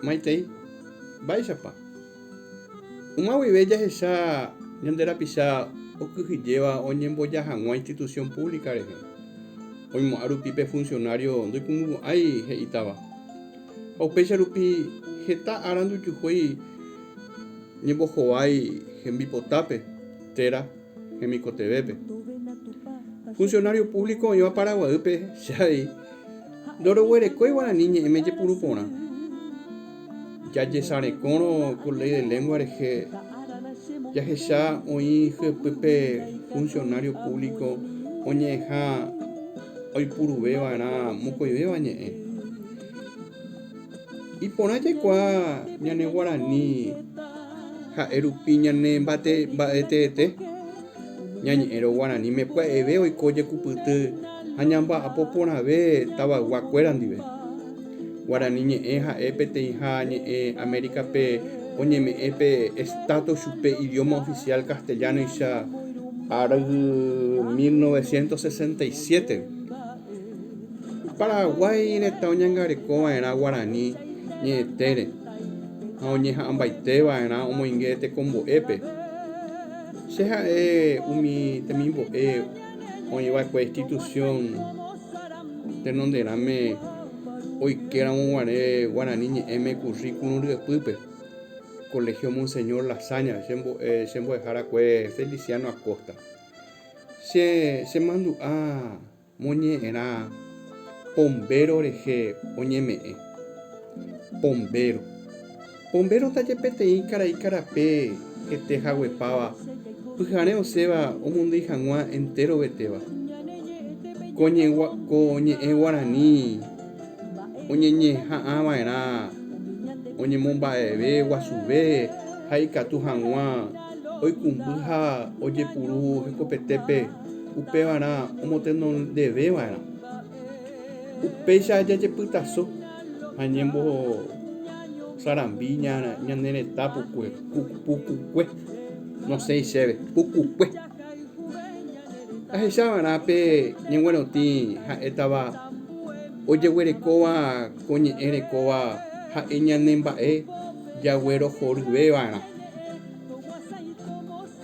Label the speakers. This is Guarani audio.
Speaker 1: Maitei, mba'éichapa? Yma guive jahecha ñande rapicha okyhyjéva oñemboja hag̃ua institución pública rehe, oimo'ã rupi pe funcionario ndoikumbymo'ãi he'ítava. Ha upéicha rupi heta ára ndojuhúi ñembohovái hembipotápe térã hemikotevẽpe. Funcionario público oĩva Paraguaýpe che avei ndoroguerekói guarani ñe'ẽme jepuru porã. Jajesarekórõ ko Ley de Lengua rehe jahecha oĩ hyepýpe funcionario público oñe'ẽha oipuruve va'erã mokõivéva ñe'ẽ. Iporã jaikuaa ñane guarani ha'e rupi ñane mba'eteete, ñañe'ẽrõ guaraníme pya'eve oiko jekupyty ha ñamba'apo porãve tavaygua kuéra ndive. Guarani ñe'ẽ ha'e peteĩha ñe'ẽ América-pe oñeme'ẽ pe estatus chupe idioma oficial castellano-icha ary 1967. Paraguái retã oñangareko va'erã guarani ñe'ẽtére ha oñeha'ãmbaite va'erã omoinge tekombo'épe. Che ha'e umi temimbo'e oĩ va'ekue institución tenonderãme oikéramo guare guarani ñe'ẽme currículum ryepýpe, Colegio Monseñor Lasagna, che mbo'e, che mbo'ehárakue Feliciano Acosta. Che chemandu'a Moñe'ẽrã pombéro rehe oñeme'ẽ. Pombéro. Pombéro ndaje peteĩ karai karape hete haguepáva pyhare osẽva omondýi hag̃ua enterovetéva. Ko ñe'ẽ guarani oñeñeha'ãva'erã oñemomba'eve guasuve ha ikatu hag̃ua oikũmby ha ojepuru hekopetépe. Upevarã omotenondeveva'erã. Upéicha jajepytaso ha ñembosarambi ñane retã pukukue, nosẽi chéve, pukukue. Ahechava'erã pe ñeguerotĩ ha'étava ojeguerekóva ko ñe'ẽ rekóva ha'e ñane mba'e jaguerohoryveva'erã.